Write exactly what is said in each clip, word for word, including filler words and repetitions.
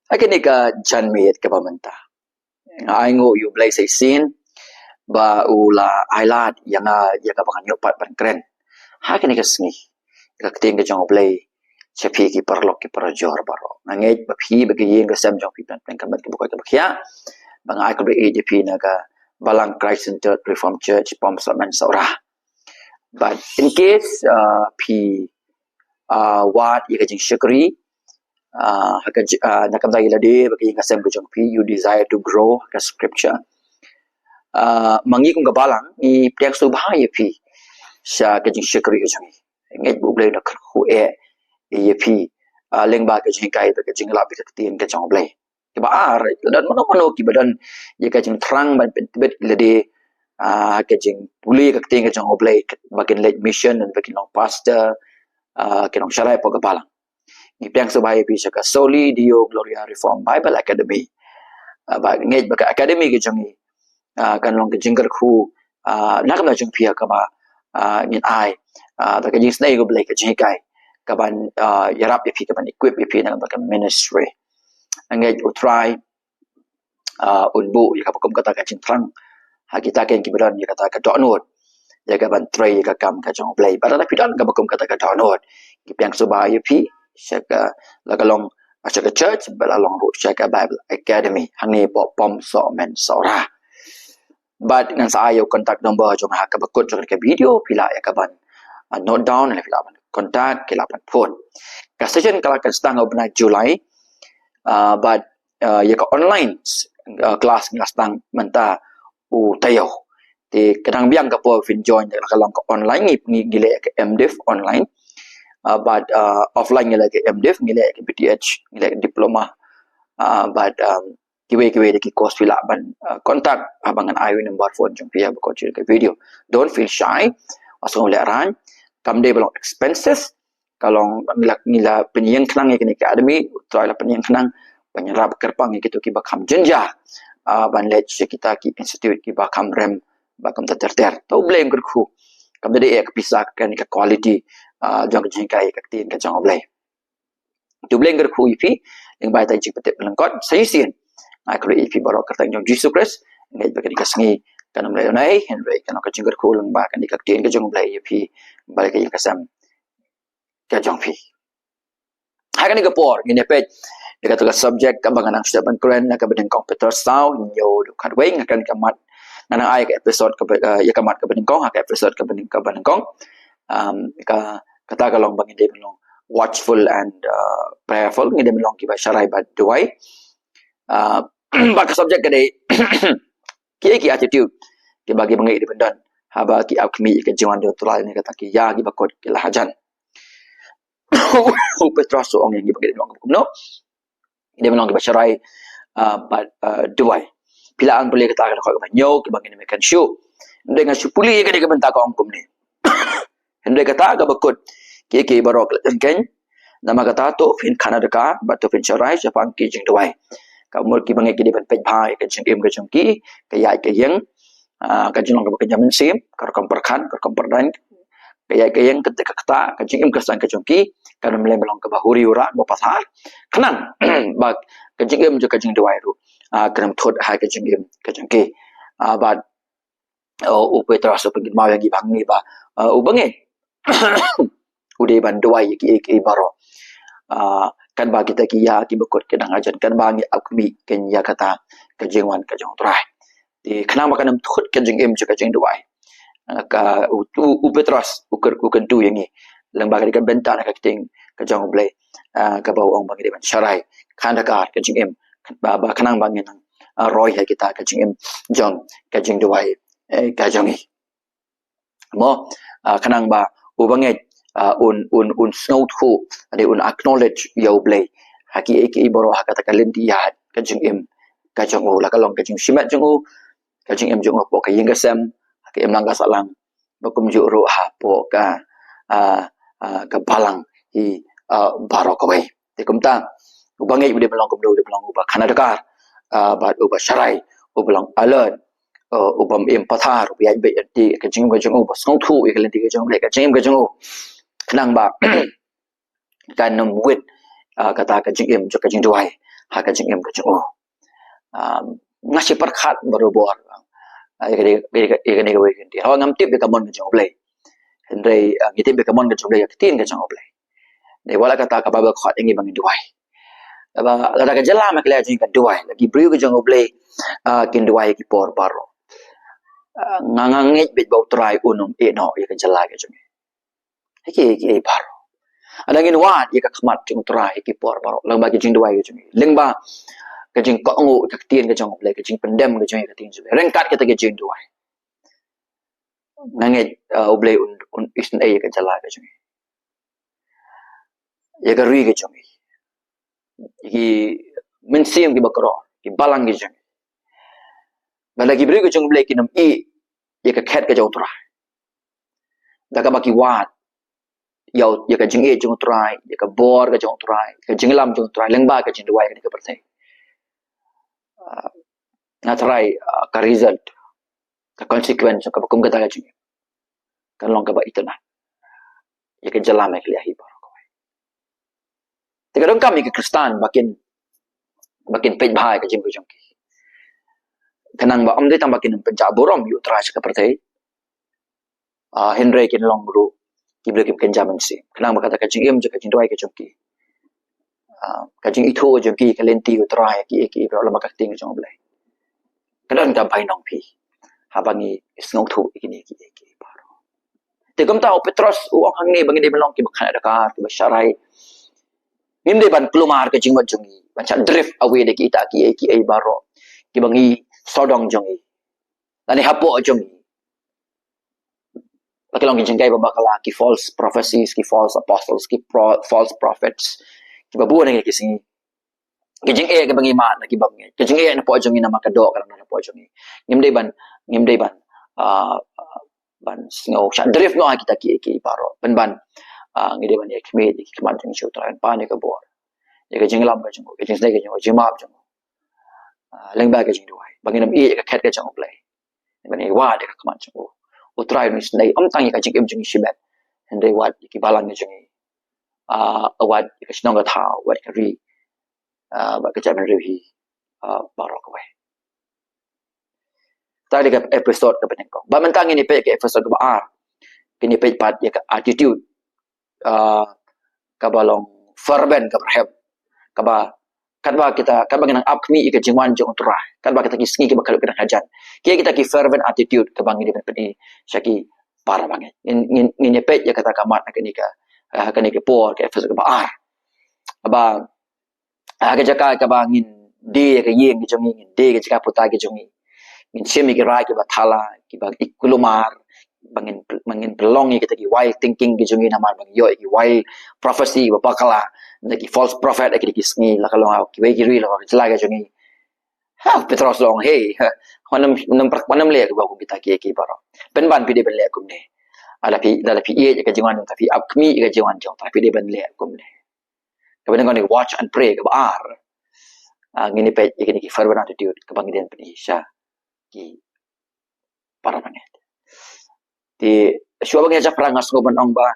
Ha kane ka janmiet kaba mynta, nga ai nguh ïa U Blei sa shisien ba u la ai lad ïa nga ïa kaba ngan ïoh pat ban kren ha kane ka sngi ïa ka ktien ka jong U Blei sha phi ki paralok ki parajor baroh. Nga ngeit ba phi bad ka ïing ka sem jong phi pdeng ka met kaba koit kaba khiah. Ba nga ai khublei ïa phi na ka Balang Christ Centered Reformed Church, Pom Sohman Sohra. But in case, uh, phi, uh, wad ïa ka jingshakri, uh, ha ka j-, uh, na ka bynta ïa lade bad ka ïing ka sem ka jong phi, you desire to grow ha ka scripture. Uh, ma ngi kum ka Balang ngi pdiang sngewbha ïa phi sha ka jingshakri ka jong ngi. Ngeit ba U Blei un kyrkhu eh ïa phi, uh, lyngba ka jinghikai bad ka jinglap ïa ka ktien ka jong U Blei. Kaba ar, don mano mano kiba don ïa ka jingthrang ban pyntbit ïa lade, ah, ka jingpule ka ktien ka jong U Blei, ba kin leit mission, ba kin long pastor, ah, kin long sharai hapoh ka Balang. Ngi pdiang sngewbha ïa phi sha ka Soli Deo Gloria Reformed Bible Academy. Ah, ba ngeit ba ka academy ka jong ngi, ah, kan long ka jingkyrkhu, ah, na ka bynta jong phi kaba, ah, ngin ai, ah, da ka jingsnei U Blei ka jinghikai kaban, ah, ïarap ïa phi, kaban equip ïa phi na ka bynta ka ministry. Ngeit U Trai, ah, un buh ïa kaba kum kata ka jingthrang ha kita kiba don ïa kata ka dohnud ïa kaban trei ïa ka kam ka jong U Blei. Bad lada phi don kaba kum kata ka dohnud, ngi pdiang sngewbha ïa phi sha ka, la ka long sha ka church bad la long ruh sha ka Bible Academy hangne hapoh Pom Sohman Sohra. Bad ngan sa ai ïa u contact number jong nga ha kaba kut jong ka video, phi lah ïa kaban, ah, note down, lane phi lah ban contact, phi lah ban phone. Ka session ka la kan sdang ha u bnai July, ah, bad, ah, ïa ka online, ah, class ngi la sdang mynta u taïew. Te ka dang biang ka por phin join, la ka long ka online, ngi, ngi, ngi leh ka M.Div online. Ah, bad, ah, offline ngi leh ka M.Div, ngi leh ka B.Th, ngi leh ka diploma. Ah, bad, um, kiwei kiwei de ki course phi lah ban, uh, contact, ah, ba ngan ai u number phone jong phi ha kaba kut jong ka video. Don't feel shy. Wat sngew lehraiñ. Kam dei ba long expenses. Ka long ngi la, ngi la pynïeng khnang ïa kane ka academy, U Trai la pynïeng khnang ban ïarap kyrpang ïa kito kiba kham jynjar, ah, ban leit sha kita ki institute kiba kham rem, ba kham ter ter. To U Blei un kyrkhu. Kam dei ïa ka pisa, ka, ka quality, ah, jong ka jinghikai ka ktien ka jong U Blei. To U Blei un kyrkhu ïa phi lyngba ïa ka jingpyntip lyngkot. Sa shisien nga ai khublei ïa phi baroh ha ka kyrteng jong U Jisu Khrist. Ngeit ba kane ka sngi kan ym lei lei, hynrei kan long ka jingkyrkhu lyngba kane ka ktien ka jong U Blei ïa phi bad ïa ka ïing ka sem ka jong phi. Ha kane ka por ngin ïa peit ïa kata ka subject kaba nga nang shu ban kren, na kaba nyngkong Petros saw, hynñiew haduh khatwei. Nga kren ka mat, nga nang ai ka episode kaba, eh, ïa ka mat kaba nyngkong ha ka episode kaba nyng-, kaba nyngkong. Um, ka, kata ka long ba ngin dei ban long watchful and, uh, prayerful, ngin dei ban long kiba sharai bad duwai. Uh, bad ka subject ka dei kiei ki attitude kiba, kiba ngi dei ban don haba ki ap khmih ïa ka jingwan jong U Trai, ne kata ki ïa kiba kut ki la hajan. U Petros u ong ïa ngi ba ngi dei ban long kumno? Ngi dei ban long kiba sharai, uh, bad, uh, duwai. Phi lah ban pule kata ka dkhot kaba hynñiew, kiba ngi dei ban kren shuh. Hynrei nga shu pule ïa kane ka bynta, ka ong kumne. Hynrei kata kaba kut, kiei kiei baroh ki la ïeng keiñ. Namar kata to phin khana dkhar bad to phin sharai shaphang ki jingduwai. Ka mut kiba ngi, ki dei ban peit bha ïa ka jingim ka jong ki, ka ïaid ka ïeng, ah, ka jinglong kaba kynja mynsiem, ka rukom pyrkhat, ka rukom pyrdaiñ, ka ïaid ka ïeng, ka ktah, ka ktah, ka jingim ka seng ka jong ki kan ym lei ban long kaba huri hura, kaba pathar. Khnang ba ka jingim jong, ka jingduwai ruh, ah, kan ym thut ha ka jingim ka jong ki. Ah, bad uh, u Petros u pynkynmaw ïa ngi ba hangne ba, uh, u bangeit u dei ban duwai ïa kiei kiei baroh. Uh, katba kita ki ïa kiba kut ki dang hajan, katba ngi ap khmih keiñ ïa kata ka jingwan ka jong U Trai. Te khnang ba kan ym thut ka jingim jong ka jingduwai, uh, ka u, u, u Petros u kyr-, u kyntu ïa ngi lyngba kane ka bynta na ka ktien ka jong U Blei, uh, kaba u ong ba ngi dei ban sharai, khana dkhar ka jingim, ba, ba khnang ba ngin nang, uh, roi ha kita ka jingim jong ka jingduwai, eh, ka jong ngi. Mo, ah, khnang ba u bangeit, ah, un, un, un sngewthuh, lane un acknowledge ïa U Blei ha kiei kiei baroh ha kata ka lynti ïaid ka jingim ka jong u, la ka long ka jingshimet jong u, ka jingim jong u hapoh ka ïing ka sem, ka imlang ka sahlang, ba kumjuh ruh hapoh ka, ah, ah, ka balang hi, ah, baroh kawei. Te kumta u bangeit u dei ban long kumno? U dei ban long uba khana dkhar, ah, bad uba sharai, uba long alert, uh, u bym im pathar, u ïaid beit ïa ka jingim ka jong u, ba sngewthuh ïa ka lynti ka jong U Blei, ka jingim ka jong u, khnang ba kan ym wit, uh, kata ka jingim jong ka jingduwai. ha ka jingim ka jong u. Um, nga shu pyrkhat barabor, ah, ïa kane, ïa kane kawei ka ktien. Haba ngam tip ïa ka mon ka jong U Blei, hynrei, ah, ngi tip ïa ka mon ka jong U Blei, ka ktien ka jong U Blei. Dei wat la kata ka Baibl ka khot ïa ngi ba ngin duwai. Lada ka jylla Meghalaya jong ngi ka duwai, la ki briew ka jong U Blei, ah, kin duwai ïa ki por baroh. Ah, nga, nga ngeit beit ba U Trai un ym ïeh noh ïa ka jylla ka jong ngi. Ïa ki, ïa ki baroh. Lada ngin wad ïa ka khmat jong U Trai ïa ki por baroh lyngba ki jingduwai ka jong ngi, lyngba ka jingkohnguh ka ktien ka jong U Blei, ka jingpyndem ka jong ngi ïa ka ktien jong U Blei, ryngkat kita ki jingduwai, nga ngeit, ah, U Blei un, un isynei ïa ka jylla ka jong ngi, ïa ka ri ka jong ngi, ïa ki mynsiem kiba kordor, ki balang ki jong ngi. Lada ki briew ka jong U Blei kin ym ïeh ïa ka khet ka jong U Trai, da kaba ki wad ïa, ïa ka jingïeit jong U Trai, ïa ka bor ka jong U Trai, ka jingïalam jong U Trai lyngba ka jingduwai ha kane ka pyrthei, ah, nga tharai, ah, ka result, ka consequence kaba kum kata ka jingim kan long kaba itynnad ïa ka jylla Meghalaya hi baroh kawei. Te ka donkam ïa ki Khristan ba kin, ba kin peit bha ïa ka jingim ka jong ki, khnang ba ym dei tang ba kin ym pynjah burom ïa U Trai sha ka pyrthei, ah, hynrei kin long ruh ki briew kiba kynja mynsiem, khnang ba kata ka jingim jong, ka jingduwai ka jong ki, ah, ka jingithuh ka jong ki, ka lynti U Trai, ki, ki, ki, lyngba ka ktien ka jong U Blei, ka don ka bainong phi haba ngi sngewthuh ïa kine ki, ki, ki baroh. Te kumta u Petros u ong hangne ba ngi dei ban long kiba khynnah dakar, kiba sharai. Ngim dei ban kulmar ka jingmut jong ngi, ban shah drift away da kita ki, ki, ki baroh kiba ngi sawdong jong ngi, lane hapoh jong ngi. Ba ki long ki jinghikai ba bakla, ki false prophecies, ki false apostles, ki pro-, false prophets, kiba bun ha kine ki sngi. Ki jingeh kiba ngi mad na ki bym ngeit, ki jingeh napoh jong ngi namar ka doh ka dang don napoh jong ngi. Ngim dei ban, ngim dei ban, ah, ban sngew shah drift noh ha kita ki, ki baroh. Pynban, ah, ngi dei ban ïa khmih ïa ki khmat jong ngi sha U Trai, ban pan ïa ka bor, ïa ka jingïalam ka jong u, ïa ka jingsnei ka jong u, jingmap jong u, ah, lyngba ka jingduwai, ba ngin ym ïeh ïa ka khet ka jong U Blei. Ban ïa wad ïa ka khmat jong u. U Trai un isynei ym tang ïa ka jingim jong ngi shimet, hynrei wat ïa ki balang ka jong ngi, ah, wat ïa ka shnong ka thaw, wat ïa ka ri, ah, bad ka jaitbynriew hi, ah, baroh kawei. Kata dei ka episode kaba nyngkong. Bad mynta ngin ïa peit ka episode kaba ar. Ngin ïa peit pat ïa ka attitude, ah, kaba long fervent, kaba rhem, kaba, katba kita, katba ngi nang ap khmih ïa ka jingwan jong U Trai, katba kita ki sngi kiba khlem kdang hajan, ki, kita ki fervent attitude kaba ngi dei ban pyni sha ki para bangeit. Ngin, ngin, ngin ïa peit ïa kata ka mat ha kane ka, ah, ha kane ka por, ka episode kaba ar. Ba ha ka jaka kaba ngin die ïa ka ïing ka jong ngi, ngin die ïa ka jaka putai ka jong ngi, ngin shim ïa ki rai kiba thala, kiba i kulmar, ba ngin, ba ngin pynlong ïa kita ki wild thinking ki jong ngi, namar ba ngi ïoh ïa ki wild prophecy ba bakla na ki false prophet ha kine ki sngi, la ka long ha kiwei ki ri, la ka long ha ka jylla ka jong ngi. Ha, Petros u ong, hey, ha, wat nym, wat nym, wat nym leh kumba kum kita ki, ki baroh. Pynban phi dei ban leh kumne. Lada phi, lada phi ïeit ïa ka jingwan jong U Trai, phi ap khmih ïa ka jingwan jong U Trai, phi dei ban leh kumne. Kaba nyngkong, watch and pray, kaba ar, ah, ngin ïa peit ïa kine ki fervent attitude kaba ngi dei ban pyni sha ki para bangeit. Te shuwa ba ngi ïa japhrang, nga sngew ban ong ba,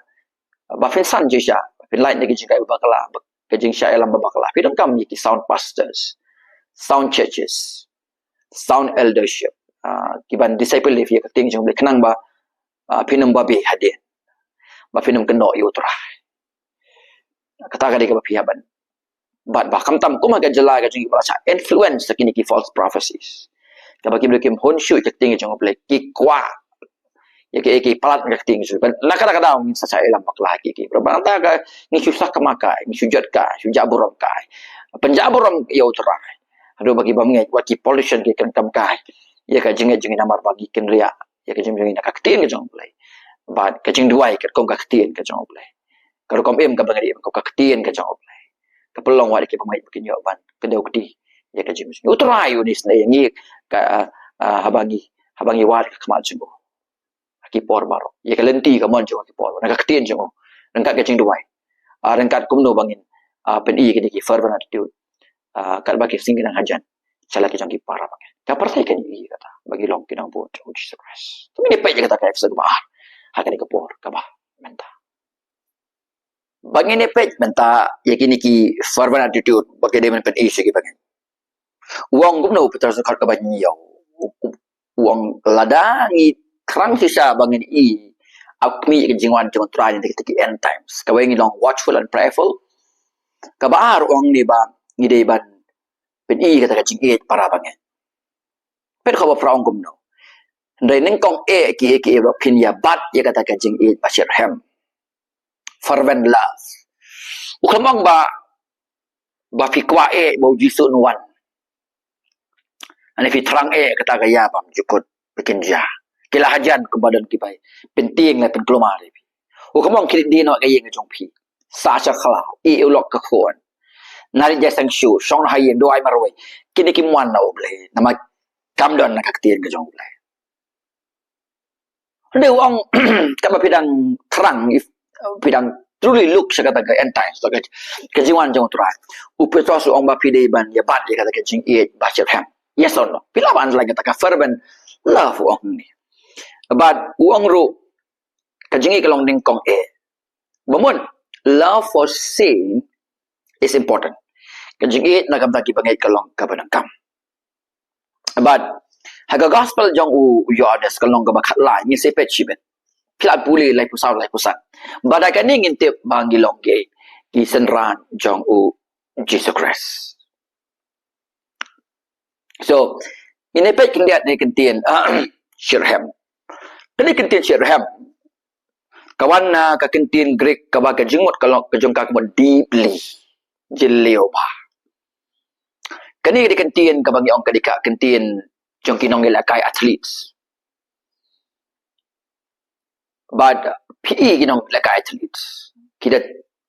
ba phin san shisha, phin lait na ki jinghikai ba bakla, ba, ka jingshah ïalam ba bakla. Phi donkam ïa ki sound pastors, sound churches, sound eldership, ah, ki ban disciple ïa phi ïa ka ktien jong U Blei, khnang ba, ah, phin ym babe hadien, ba phin ym kynnoh ïa U Trai. Kata ka dei kaba phi hap ban bat bha. Khamtam kum ha ka jylla ka jong ngi ba la shah influence da kine ki false prophecies, kaba ki briew kim hun shuh ïa ka ktien jong U Blei, ki kwah ïa ki, ïa ki palat ïa ka ktien jong U Blei. Na kata ka daw ngin sa shah ïalam bakla ïa ki, ki. Ba nangta ka ngi shu sakma kai, ngi shu jot kai, shu jah burom kai, pynjah burom ïa U Trai. Haduh ba ki bym ngeit, wat ki politician ki kren kam kai ïa ka jingngeit jong ngi, namar ba ki kynriah ïa ka jingim jong ngi na ka ktien ka jong U Blei, bad ka jingduwai katkum ka ktien ka jong U Blei, ka rukom im kaba ngi im katkum ka ktien ka jong U Blei, ka pynlong wat ïa ki bym ngeit ba kin ïoh ban kdew kti ïa ka jingim jong ngi. U Trai un isynei ïa ngi ka, ah, ah, haba ngi, haba ngi wad ïa ka khmat jong u ha ki por baroh, ïa ka lynti ka mon jong u ha ki por baroh, na ka ktien jong u, ryngkat ka jingduwai, ah, ryngkat kumno ba ngin, ah, pyni ïa kine ki fervent attitude, ah, katba ki sngi ki nang hajan sha la ki jong ki para bangeit. Ka pyrthei kan ïohi ïa kata ba ngi long ki nongbud jong U Jisu Khrist. To ngin ïa peit ïa kata ka episode kaba ar ha kane ka por kaba mynta. Ba ngin ïa peit mynta ïa kine ki fervent attitude ba ki dei ban pyni sha ki bangeit. U ong kumno u Petros ha ka dkhot kaba hynñiew? U ong lada ngi thrang shisha ba ngin ïohi ïa ka jingwan jong U Trai ha kita ki end times, kaba ngi long watchful and prayerful. Kaba ar u ong ne ba ngi dei ban pyni ïa kata ka jingïeit para bangeit. Peit khubor ba phra u ong kumno: Hynrei nyngkong eh kiei kiei ruh phin ïa bat ïa kata ka jingïeit ba shitrhem. Fervent love. U khlem ong ba, ba phi kwah eh ba U Jisu un wan. Lane phi thrang eh kata ka ïa bymjukut ba kin jia. Ki la hajan kumba don kiba pyntieng lane pynkulmar ïa phi. U khlem ong khie leit die noh ha ka ïing ka jong phi, sah sha khlaw, ïeh ïa u lok ka khun, nang leit jai seng shuh, shong ha ïing, duwai marwei. Kine kim wan na U Blei, namar kam don na ka ktien ka jong U Blei. Hynrei u ong, katba phi dang thrang, if phi dang truly look sha kata ka end times, ka, ka jingwan jong U Trai, u Petros u ong ba phi dei ban ïa bat ïa kata ka jingïeit ba shitrhem. Yes or no? Phi lah ban underline kata ka fervent love u ong ne. But u ong ruh ka jingïeit ka long nyngkong eh. Ba mut, love for saint is important. Ka jingïeit na ka bynta ki bangeit ka long kaba donkam. But ha ka gospel jong u Ïoannis ka lynnong kaba khatlai, ngin sa peit shibit. Phi lah pule laiphew saw, laiphew san. Bad ha kane ngin tip ba ngi long ki, ki synran jong u Jisu Khrist. So, ngin ïa peit khyndiat ïa kane ka ktien, ah, shitrhem. Kane ka ktien shitrhem ka wan na ka ktien Greek kaba ka jingmut ka long, ka jong ka ka mut deeply. Jylliew bha. Kane ka dei ka ktien kaba ngi ong ka dei ka ktien jong ki nongïalehkai athletes. Bad phi i ki nongïalehkai athletes, ki da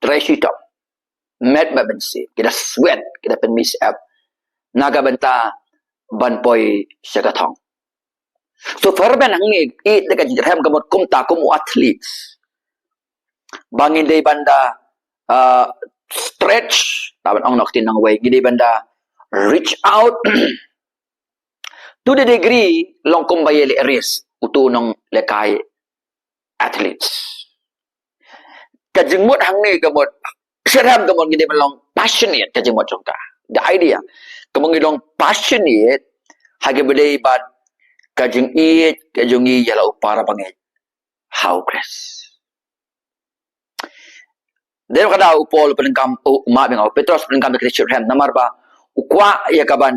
trei shitom, met bad mynsiem, ki da sweat, ki da pynmih syep na ka bynta ban poi sha ka thong. So fervent hangne, ïeit da ka jingïeit shitrhem ka mut kumta kum u athletes. Ba ngin dei ban da, uh, stretch, ta ban ong noh ka ktien nongwei, ngin dei ban da reach out to the degree long kumba ïaleh race uto u nongïalehkai athletes. Ka jingmut hangne ka mut, shitrhem ka mut ngin dei ban long passionate, ka jingmut jong ka. The idea ka mut ngin long passionate ha kaba ïadei bad ka jingïeit ka jong ngi ïa la u para bangeit ha U Khrist. Dei ka daw u Paul u pyndonkam, u, u ma bang u Petros u pyndonkam ïa ka shitrhem namar ba u kwah ïa ka ban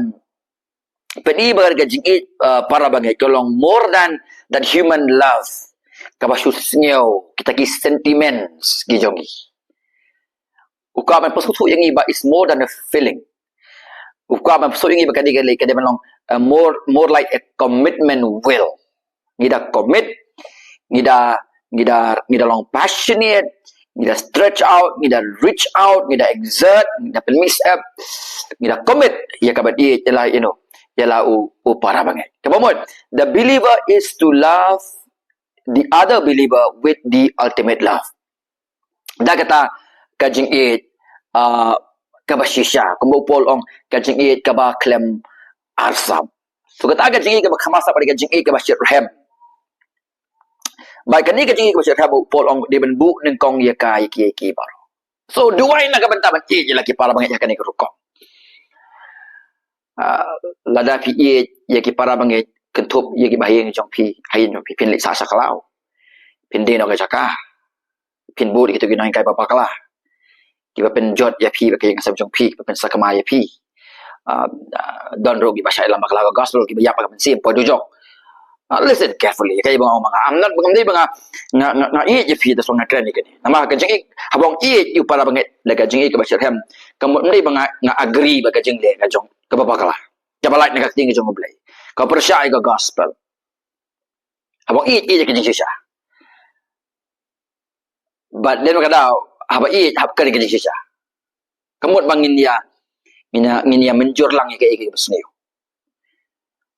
pyni ba ka jingïeit, uh, para bangeit ka long more than that human love, kaba shu sngew kita ki sentiments ki jong ngi. U kwah ban pynsngewthuh ïa ngi ba it's more than a feeling. U kwah ban pynsngewthuh ïa ngi ba ka dei, ka dei, ka dei ban long, uh, more, more like a commitment will. Ngi da commit, ngi da, ngi da, ngi da long passionate, ngi da stretch out, ngi da reach out, ngi da exert, ngi da pynmih syep, ngi da commit ïa ka ban ïeit ïa la, you know, ïa la u, u para bangeit. Kaba mut, the believer is to love the other believer with the ultimate love. Da kata ka jingïeit, ah, kaba shisha, kumba u Paul u ong, ka jingïeit kaba khlem arsap. So kata ka jingïeit kaba khlem arsap ka dei ka jingïeit kaba shitrhem. Bad kane ka jingïeit kaba shitrhem u Paul u ong dei ban buh nyngkong ïa ka ïa ki, ïa ki baroh. So duwai na ka bynta ban ïeit ïa la ki para bangeit ha kane ka rukom. Ah, lada phi ïeit ïa ki para bangeit, kynthup ïa ki bahaïing jong phi, ha ïing jong phi, phin leit sah sha khlaw, phin die noh ha ka jaka, phin bud ïa kito ki nonghikai ba bakla, kiba pynjot ïa phi bad ka ïing ka sem jong phi, kiba pynsakma ïa phi. Ah, ah, don ruh kiba shah ïalam bakla ka gospel, kiba ïap ha ka mynsiem, poi dujok. Ah, listen carefully, kaei ba nga ong ma nga. I'm not, ngam dei ba nga, nga, nga, nga ïeit ïa phi, that's why nga kren ïa kane. Namar ka jingïeit, haba ong ïeit ïa u para bangeit da ka jingïeit kaba shitrhem, ka mut ym dei ba nga, nga agree bad ka jingleh ka jong kaba bakla, kaba lait na ka ktien ka jong U Blei, kaba pyrshah ïa ka gospel. Haba ong ïeit, ïeit ïa ka jingshisha. Bad dei na ka daw, haba ïeit, hap ka dei ka jingshisha. Ka mut ba ngin ïa, ngin ïa, ngin ïa mynjur lang ïa kaei kaei kaba sniew.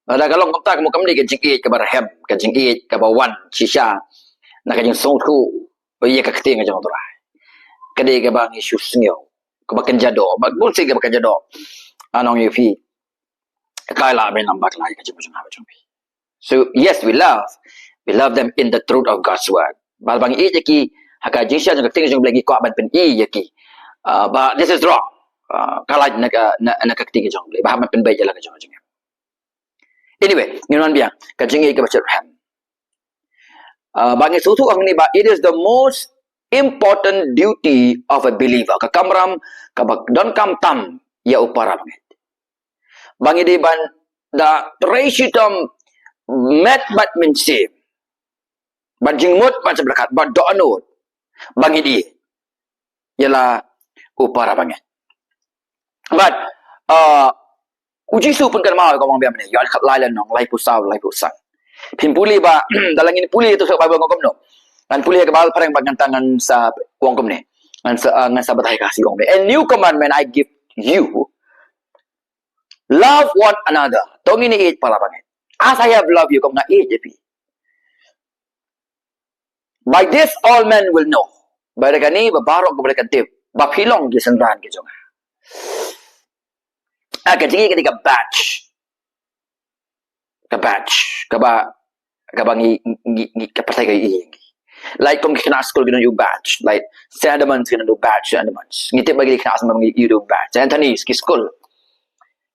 Lada ka long kumta, ka mut kam dei ka jingïeit kaba rhem, ka jingïeit kaba wan shisha na ka jingsngewthuh ïa ka ktien ka jong U Trai. Ka dei kaba ngi shu sngew, kaba kynja doh, bad bun sien kaba kynja doh. Nga ong ïa phi, ka la bynrap bakla ïa ka jingmut jong nga bad jong phi. So yes, we love, we love them in the truth of God's word. Bad ba ngi ïeit ïa ki Ha ka jingshisha jong ka ktien jong U Blei ngi kwah ban pyni ïa ki. Ah, ba this is wrong. Ah, ka lait na ka, na, na ka ktien jong U Blei. Ba hap ban pynbeit ïa la ka jong ka jingim. Anyway, ngin wan biang ka jingïeit kaba shitrhem. Ah, ba ngi sngewthuh hangne ba it is the most important duty of a believer. Ka kamram kaba donkam tam ïa u para bangeit. Ba ngi dei ban da trei shitom met bad mynsiem, bad jingmut bad jingpyrkhat bad dohnud ba ngi dei ïa la u para bangeit. Bad, uh, u Jisu u pynkynmaw ïa ka, ong biang mynne, ïa ka lai lynnong, laiphew saw, laiphew san. Phin pule ba da la ngin pule ïa tu sa Baibl ong kumno. Ngan pule ïa ka Baibl phareng bad ngan tang ngan sa ong kumne. Ngan sa, uh, ngan sa batai ha Khasi ong kumne. A new commandment I give you, love one another. To ngin ïeit para bangeit. As I have loved you, kum nga ïeit ïa phi. By this all men will know. Bad da kane ba baroh ki briew kin tip ba phi long ki synran ki jong nga. Ah, ka jingïeit ka dei ka badge. Ka badge. Kaba, kaba ngi, ngi, ngi, ka pyrthei ka ïohi ïa ngi. Like kum ki khynnah skul ki don ïa u badge. Like Saint Edmund's ki don ïa u badge, Saint Edmund's. Ngi tip ba ki khynnah skul ngi ïohi ïa u badge. Saint Anthony's ki skul.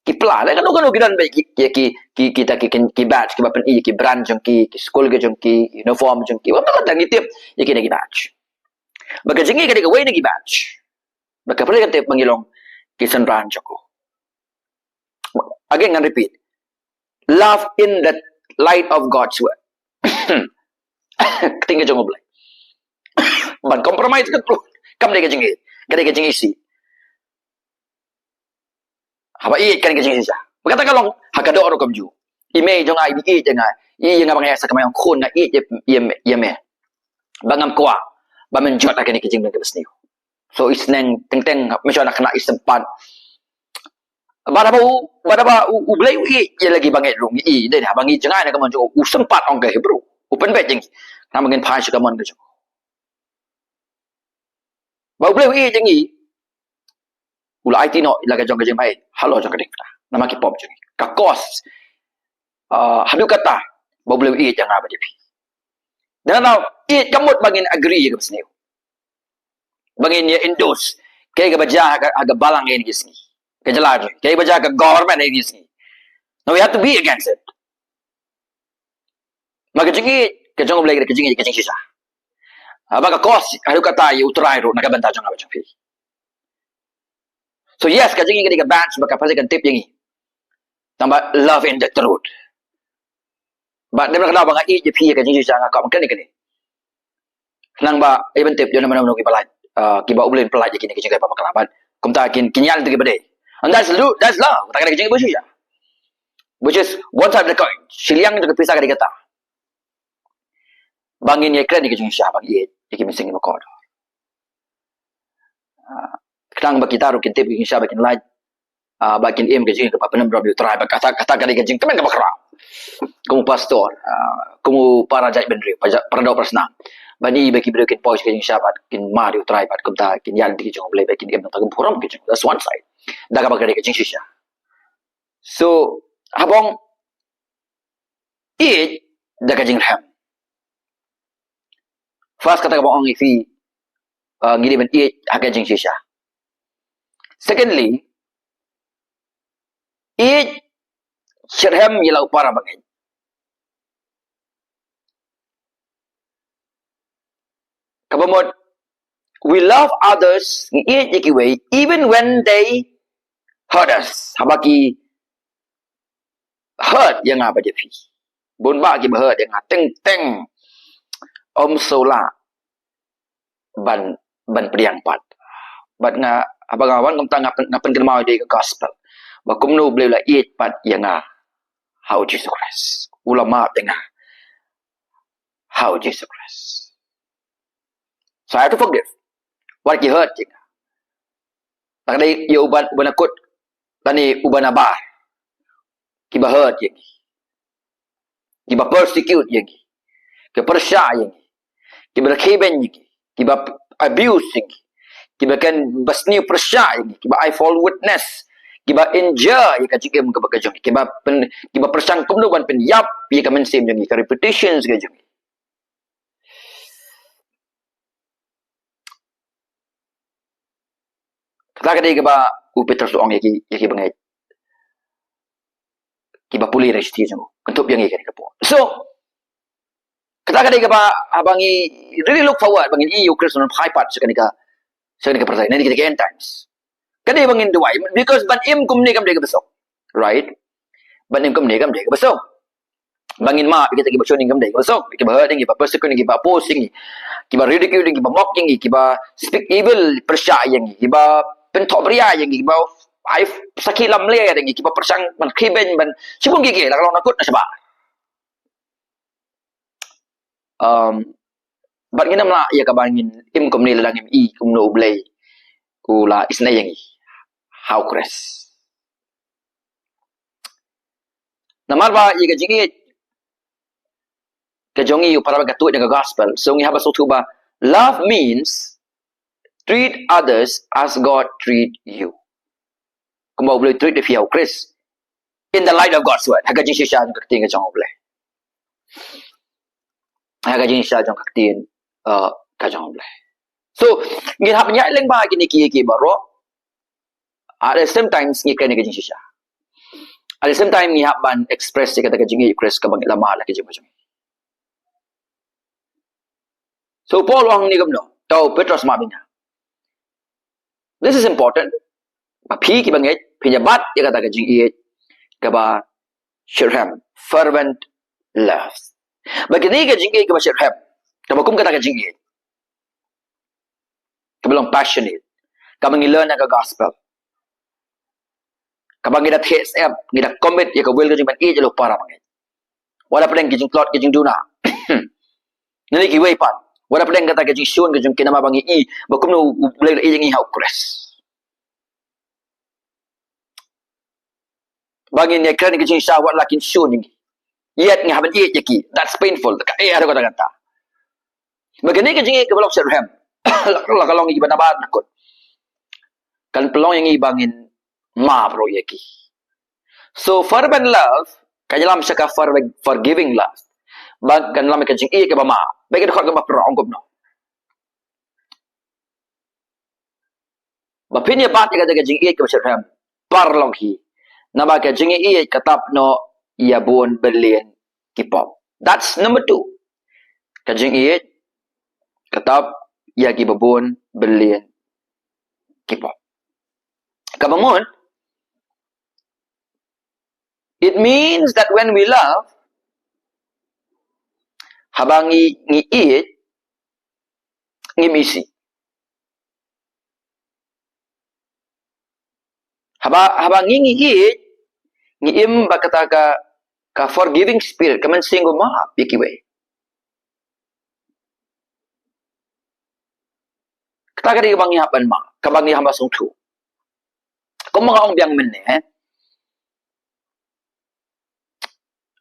Ki pla, like kano kano ki don ba ki, ki, ki, ki, kita ki, ki, ki badge, kiba pyni ïa ki brand jong ki, ki skul ki jong ki, uniform jong ki. Wat la ka ngi tip ïa kine ki badge. Ba ka jingïeit ka dei kawei na ki badge. Ba ka pyrthei kan tip ba ngi long ki synran jong u. Again, ngan repeat. Love in the light of God's word. Ka ktien ka jong U Blei. Ban compromise ka tu. Kam dei ka jingïeit. Ka dei ka jingisih. Haba ïeit ka dei ka jingshisha. Ba kata ka long ha ka doh ruh kumjuh. I mei jong nga i ïeit ïa nga. I ïeit ïa nga ba nga ïaid sa kamai jong khun, nga ïeit ïa, ïa, ïa me. Ba ngam kwah ba men jot ha kane ka jingim kaba sniew. So i sneng teng teng, mynshuwa na khynnah i sympat. Bad haba u, bad haba u, U Blei u ïeit ïa la ki bangeit ruh, ngi ïeit, dei haba ngi jngai na ka mon jong u, u sympat, ong ka Hebru. U pynbeit ïa ngi. Namar ngin phai sha ka mon ka jong u. Ba U Blei u ïeit ïa ngi, u la aiti noh la ka jong ka jingmai halor jong ka diengphna namar ki pop jong ngi. Ka kos, ah, haduh katta ba U Blei u ïeit ïa nga bad ïa phi. Dang nang ïeit ka mut ba ngin agree ïa kaba sniew, ba ngin ïa endorse kaei kaba jia ha ka, ha ka balang ïa kine ki sngi, ka jylla jong ngi, kaei kaba jia ha ka government ïa kine ki sngi. Now we have to be against it. Ma ka jingïeit ka jong U Blei ka jingïeit ka jingshisha. Haba ka kos haduh katta ïa U Trai ruh na ka bynta jong nga bad jong phi. So yes, ka jingïeit ka dei ka badge ba ka pyrthei kan tip ïa ngi. Tang ba love in the truth. Ba dei na ka daw ba nga ïeit ïa phi ïa ka jingshisha, nga kwah ban kren ïa kane. Khnang ba ai ban tip ïa mano mano kiba lait, ah, kiba U Blei un pyllait ïa kine ki jingkyrpad bakla bad kumta kin, kin ïaid ïa kine kiba dei. And that's lo-, that's love. Kata ka dei ka jingïeit ba shisha. Which is one side of the coin. Shiliang jong ka pisa ka dei kata. Ba ngin ïa kren ïa ka jingshisha, ba ngin ïa, ïa ki mynsiem kiba kordor. Ah, khnang ba kita ruh kin tip ïa ka jingshisha, ba kin lait, ah, ba kin im ka jingim kaba pyndem drop ïa U Trai, ba kata, kata ka dei ka jingkmen kaba khraw. Kum u pastor, ah, kum u para jaitbynriew, para, para doh para snam. Ba ngi ba ki briew kin poi sha ka jingshisha bad kin mad ïa U Trai bad kumta kin ïaid ïa ka jong U Blei bad kin im nangta kum burom ka jong. That's one side. Da kaba ka dei ka jingshisha. So, haba ong ïeit da ka jingrhem. First, kata kaba ong ïa phi, uh, ngi dei ban ïeit ha ka jingshisha. Secondly, ïeit shitrhem ïa la u para bangeit. Kaba mut, we love others, ngi ïeit ïa kiwei, even when they hurt us. Haba ki hurt ïa nga bad ïa phi. Bun bah kiba hurt ïa nga, teng teng ym shu lah ban, ban pdiang pat. Bad nga, haba nga wan kumta nga pyn-, nga pynkynmaw ïa ka gospel. Ba kumno U Blei u la ïeit pat ïa nga ha u Jisu Khrist. U la map ïa nga ha u Jisu Khrist. So I have to forgive. Wat ki hurt ïa nga. Lada ïa uban, uban akut lane uban abar, kiba hurt ïa ngi, kiba persecute ïa ngi, kiba pyrshah ïa ngi, kiba rakhe beiñ ïa ngi, kiba abuse ïa ngi, kiba ken basniew pyrshah ïa ngi, kiba ai false witness, kiba injure ïa ka jingim kaba ka jong ngi, kiba pyn-, kiba pyrshang kumno ban pynïap ïa ka mynsiem jong ngi, ka reputation ka jong ngi. Kata ka dei kaba u Petros u ong ïa ki, ïa ki bangeit kiba pule ïa ka shithi jong u. Kynthup ïa ngi kane ka por. So, kata ka dei kaba, haba ngi really look forward ba ngin ïoh ïa u Khrist un phai pat sha kane ka, sha kane ka pyrthei, na kine ki end times. Ka dei ba ngin duwai, because ban im kumne kam dei kaba suk. Right? Ban im kumne kam dei kaba suk. Ba ngin map ïa kita kiba shun ïa ngi, kam dei kaba suk, kiba hurt ïa ngi, kiba persecute ïa ngi, kiba oppose ïa ngi, kiba ridicule ïa ngi, kiba mock ïa ngi, kiba speak evil, pyrshah ïa ngi, kiba pynthohbria ïa ngi, kiba ai sakhi lamler ïa ngi, kiba pyrshang ban khih beiñ, ban shibun ki ki, la ka long na kut na shabar. Um, bad ngin ym lah ïa kaba ngin im kumne lada ngim i kumno U Blei u la isynei ïa ngi ha U Khrist. Namar ba ïa ka jingïeit ka jong ngi u para ba ka tuid na ka gospel. So ngi hap ban sngewthuh ba love means treat others as God treat you. Kumba U Blei u treat ïa phi ha U Khrist. In the light of God's word. Ha ka jingshisha jong ka ktien ka jong U Blei. Ha ka jingshisha jong ka ktien, uh, ka jong U Blei. So, ngin hap ban ïaid lyngba kine ki, ki baroh. At the same time, ngi kren ïa ka jingshisha. At the same time, ngi hap ban express ïa kata ka jingïeit Khrist kaba ngi la mad ha ka jingim jong ngi. So, Paul u ong ne kumno, to Petros map ïa nga. This is important. Ba phi ki bangeit, phin ïa bat ïa kata ka jingïeit kaba shitrhem, fervent love. Ba kane ka jingïeit kaba shitrhem, kaba kum kata ka jingïeit kaba long passionate, kaba ngi learn na ka gospel, kaba ngi da theh syep, ngi da commit ïa ka will ka jong ngi ban ïeit ïa u para bangeit. Wat la pdeng ki jingtlot ki jingduna. Ngi kiwei pat. Wat la pdeng kata ka jingshun ka jong ngi namar ba ngi i ba kumno U Blei u la ïeit ïa ngi ha U Khrist. Ba ngin ïa kren ka jingshisha wat la kin shun ïa ngi. Yet ngi hap ban ïeit ïa ki. That's painful. Ka eh, ada kata kata. Ba kane ka jingïeit kaba long shitrhem, la ka long ïa kiba nabar na kut, kan pynlong ïa ngi ba ngin map ruh ïa ki. So fervent love kan ïalam sha ka for-, forgiving love. Ba kan ïalam ka jingïeit kaba map. Ba ka dkhot kaba phra ong kumno. Ba phin ïa bat ïa kata ka jingïeit kaba shitrhem, paralok hi. Naba ka jingïeit ka tap noh ïa bun byllian ki pop. That's number two. Ka jingïeit ka tap ïa kiba bun byllian ki pop. Kaba mut, it means that when we love, haba ngi, ngi ïeit, ngim isih. Haba, haba ngi, ngi ïeit, ngi im bad kata ka, ka forgiving spirit, ka mynsiem ba map ïa kiwei. Kata ka dei kaba ngi hap ban map, kaba ngi hap ban sngewthuh. Kumba nga ong biang mynne, eh.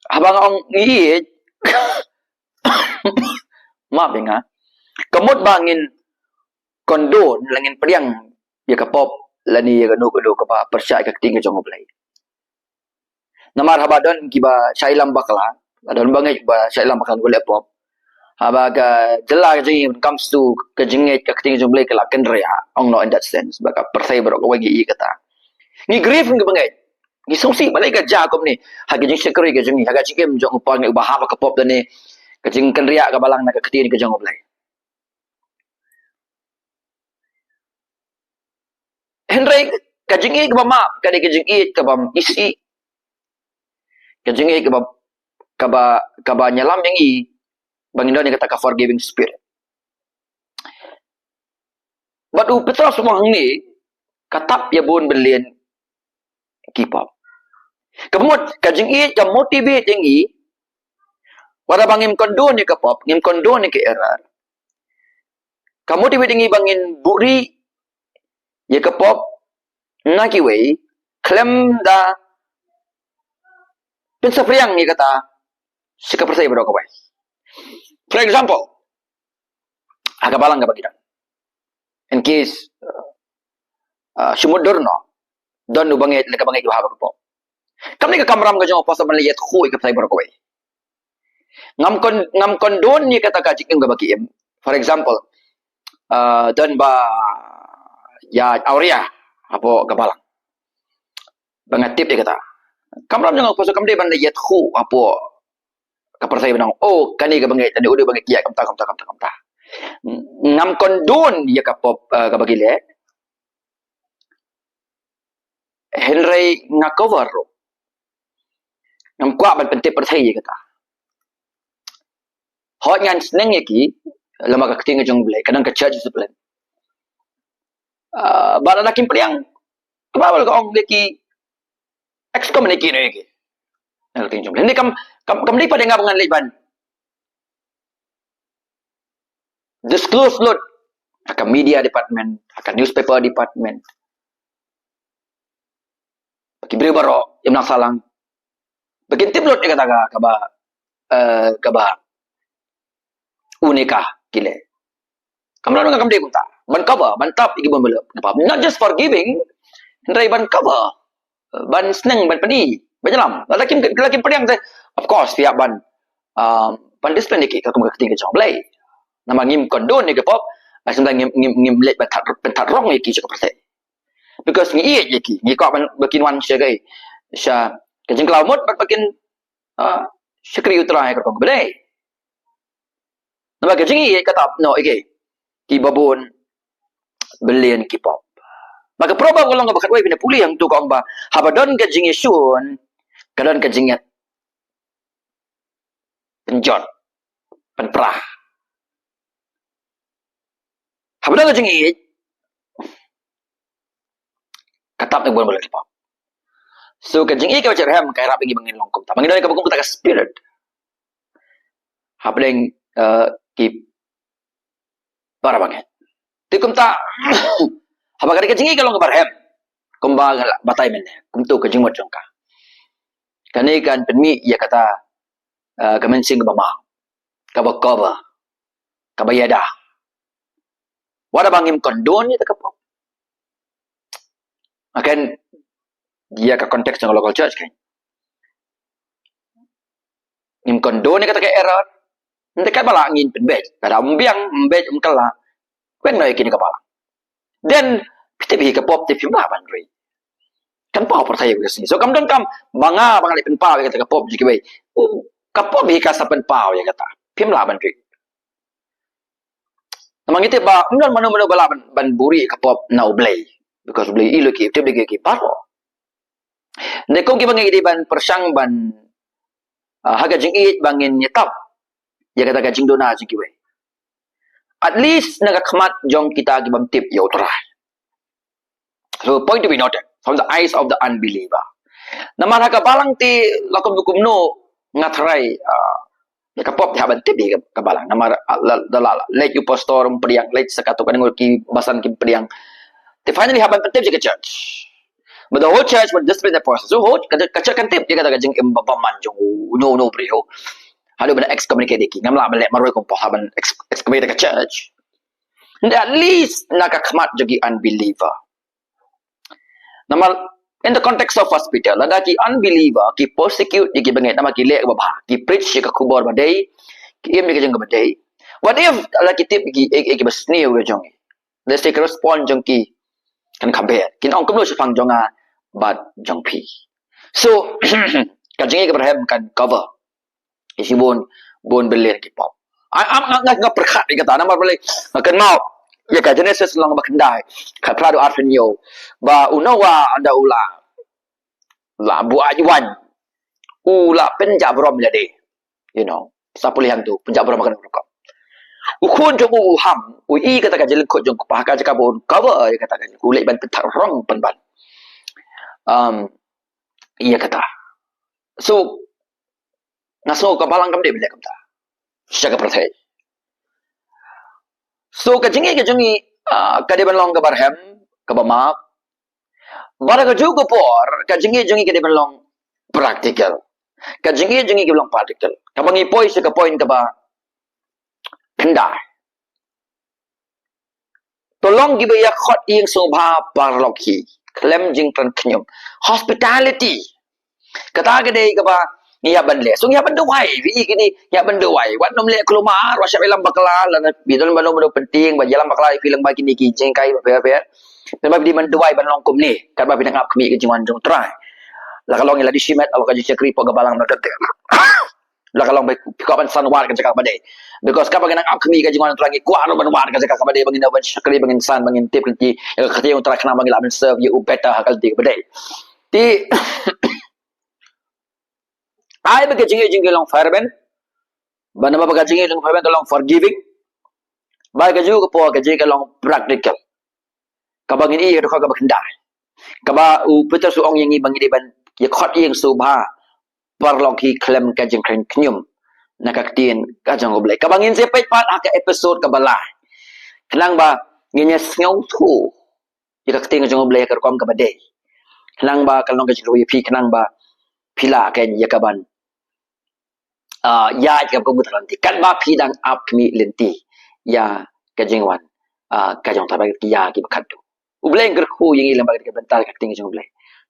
Haba nga ong ngi ïeit, map ïa nga, ka mut ba ngin condone, la ngin pdiang ïa ka pop lane ïa kano kano kaba pyrshah ïa ka ktien ka jong U Blei. Namar haba don kiba shah ïalam bakla, don bangeit ba shah ïalam bakla, ba leh pop, haba ka jylla ka jong ngi when it comes to ka jingngeit ka ktien ka jong U Blei ka la kynriah, ong noh, in that sense, ba ka pyrthei baroh kawei ngi ïeit kata. Ngi grieve ngi bangeit. Ngi sngewsih balei ka jia kumne. Ha ka jingshakri ka jong ngi, ha ka jingim jong u para ngi uba hap ha ka pop lane ka jingkynriah ka balang na ka ktien ka jong U Blei. Hynrei ka jingïeit kaba map ka dei ka jingïeit kaba isih. Ka jingïeit kaba, kaba, kaba ïalam ïa ngi ba ngin don ïa kata ka forgiving spirit. Bad u Petros u ong hangne, ka tap ïa bun byllian ki pop. Ka mut, ka jingïeit ka motivate ïa ngi, wat la ba ngim condone ïa ka pop, ngim condone ïa ka error. Ka motivate ïa ngi ba ngin buhrieh ïa ka pop na kiwei, khlem da pynsaphriang ïa kata sha ka pyrthei baroh kawei. For example, ha ka balang kaba ngi don, in case, uh, uh, shu mutdur noh, don u bangeit, lane ka bangeit kaba hap ha ka pop, kam dei ka kamram ka jong u pastor ban leit ïathuh ïa ka pyrthei baroh kawei. Ngam kon-, ngam condone ïa kata ka jingim kaba ki im. For example, uh, don ba ïa awria, hapoh ka balang. Ba nga tip ïa kata. Kamram jong nga, pasu kam dei ban ïathuh hapoh ka pyrthei ban ong, oh, kane ka bangeit, kane u dei bangeit ïa kumta, kumta, kumta, kumta. Ngam condone ïa ka pop, eh, kaba ki leh. Hynrei nga cover ruh. Ngam kwah ban pyntip pyrthei ïa kata. Hooid ngan sneng ïa ki, lama ka ktien ka jong U Blei, ka dang ka church discipline. Ah, bad lada kim pdiang, ka Baibl ka ong ïa ki, excommunicate ïa ki. Na ka ktien jong U Blei. Hynrei kam, kam, kam dei pat ïa nga ba ngan leit ban disclose lut ha ka media department, ha ka newspaper department. Ba ki briew baroh, imlang sahlang, ba kin tip lut ïa kata ka, kaba, eh, kaba une ka ki leh. Kamram nga kam dei kumta. Ban cover, ban tap ïa ki bun ba leh. Not just forgiving, hynrei ban cover, ban sneng, ban pyni, ban ïalam. Lada kim, lada kim pdiang te, of course, phi hap ban, um, ban discipline ïa ki, katkum ka ktien ka jong U Blei. Namar ngim condone ïa ka pop, at the same time ngim, ngim, ngim leit ban thad, ban thad rong ïa ki sha ka pyrthei. Because ngi ïeit ïa ki, ngi kwah ban, ba kin wan sha ka, sha ka jingkhlaw mut, bad ba kin, ah, shakri U Trai katkum kaba dei. Namar ka jingïeit ka tap noh ïa ki, kiba bun billion ki pop. Ba ka Proverb ka long kaba khatwei, phin ïa pule hangto, ka ong ba haba don ka jingïashun, ka don ka jingïapynjot, pynpra. Haba don ka jingïeit, ka tap ïa ki bun billion ki pop. So ka jingïeit kaba shitrhem ka ïarap ïa ngi ba ngin long kumta, ba ngin don ïa kaba kum kata ka spirit hapdeng, eh, ki para bangeit. Te kumta, haba ka dei ka jingïeit ka long kaba rhem, kumba nga la batai mynne, kumto ka jingmut jong ka. Kane kan pynmih ïa kata, eh, ka mynsiem kaba map, kaba cover, kaba ïada. Wat haba ngim condone ïa kata ka pop. Again, ïa ka context jong ka local church kan. Ngim condone ïa kata ka error. Hynrei katba lah ngin pynbeit. Lada ym biang, ym beit, ym kylla, weng noh ïa kine ki balang. Then phi tip hi ka pop te phim lah ban ri. Kan paw pyrthei ïa ka sngi. So kam donkam ba nga, ba nga leh pynpaw ïa kata ka pop jong kiwei. Ka pop hi ka sa pynpaw ïa kata. Phim lah ban ri. Namar ngi tip ba ym don mano mano ba lah ban, ban buhrieh ka pop na U Blei. Because U Blei i lut ki, u tip lut ki baroh. Hynrei kum kiba ngi dei ban pyrshang ban, ah, ha ka jingïeit ba ngin ïatap ïa kata ka jingduna jong kiwei. At least na ka khmat jong kita ki bym tip ïa U Trai. So, point to be noted, from the eyes of the unbeliever. Namar ha ka balang te la kumno kumno nga tharai, ah, ïa ka pop te hap ban tip ïa ka, ka balang. Namar, ah, la, la, la, la, leit u pastor ym pdiang, leit sa katto katne ngut ki basan kim pdiang. Te finally hap ban pyntip ïa ka church. But the whole church will discipline that person. So, whole, ka, ka church kan tip ïa kata ka jingim ba, bymman jong u, uno uno u briew. Haduh ban excommunicate ïa ki. Ngam lah ban leh marwei kum u Paul, hap ban ex-, excommunicate ka church. Hynrei at least na ka khmat jong ki unbeliever. Namar, in the context of First Peter, lada ki unbeliever ki persecute ïa ki bangeit, namar ki leh kaba bha, ki preach ïa ka khubor ba dei, ki im ïa ka jingim kaba dei. What if lada ki tip ïa ki, ïa, ïa kiba sniew ïa jong ngi? Let's say ka response jong ki kan kham bha. Kin ong kumno shaphang jong nga bad jong phi. So, ka jingïeit kaba rhem kan cover ïa shibun, bun billion ki pop. Ai, am, nga, nga, nga pyrkhat ïa kata, namar balei nga kynmaw ïa ka Genesis lynnong ba khyndai, khatphra haduh arphew hynñiew. Ba u Noah ynda u la, la buaid waiñ, u la pynjah burom ïalade. You know, sa pule hangto, pynjah burom ha ka nongrok. U khun jong u, u Ham, u i kata ka jinglyngkhuh jong u kpa ha ka jaka ba un cover ïa kata ka, u leit ban pynthad rong pynban, um, ïa kata. So, nga sngew ka balang kam dei ban leh kumta sha ka pyrthei. So, ka jingïeit ka jong ngi, ah, ka dei ban long kaba rhem, kaba map. Bad ha kajuh ka por, ka jingïeit jong ngi ka dei ban long practical. Ka jingïeit jong ngi ka long practical. Kaba ngi poi sha ka point kaba khyndai. To long kiba ïa khot ïing sngewbha paralok hi, khlem jingkren khñium. Hospitality. Kata ka dei kaba ngi hap ban leh. So ngi hap ban duwai, phi i kine, ngi hap ban duwai. Wat nym leh kulmar, wat shah ïalam bakla, lada phi don mano mano pyntieng ba ïalam bakla ïa phi lyngba kine ki jinghikai ba pher pher. Pynban phi dei ban duwai ban long kumne katba phi dang ap khmih ka jingwan jong U Trai. La ka long ïa la dei shimet, la ka jingshakri hapoh ka balang, la ka long ba phi kwah ban san wad ka jaka kaba dei. Because katba ngi dang ap khmih ka jingwan U Trai ngi kwah ruh ban wad ka jaka kaba dei, ba ngin ïa ban shakri, ba ngin san, ba ngin tip ka lynti ïa ka ktien U Trai khnang ba ngin lah ban serve ïa u better ha ka lynti kaba dei. Te ai ba ka jingïeit jong ngi long fervent, ba namar ba ka jingïeit long fervent ka long forgiving. Ba ka ju ka por ka jingïeit ka long practical, kaba ngin ïohi ha ka dkhot kaba khyndai, kaba u Petrus u ong ïa ngi ba ngi dei ban ïa khot ïing sngewbha paralok hi khlem ka jingkren khñium na ka ktien ka jong U Blei. Kaba ngin sa peit pat ha ka episode kaba lai, khnang ba ngin ïa sngewthuh ïa ka ktien ka jong U Blei ha ka rukom kaba dei, khnang ba ka long ka jingkyrkhu ïa phi, khnang ba phi lah kein ïa ka ban ah, ïa ka kum ka lynti katba phi dang ap khmih lynti ïa ka jingwan, ah, ka jong U Trai, ïa kiba khatduh. U Blei un kyrkhu ïa ngi lyngba ka bynta ka ktien jong U Blei.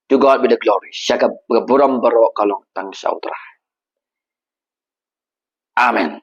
To God be the glory. Sha ka burom baroh ka long tang sha U Trai. Amen.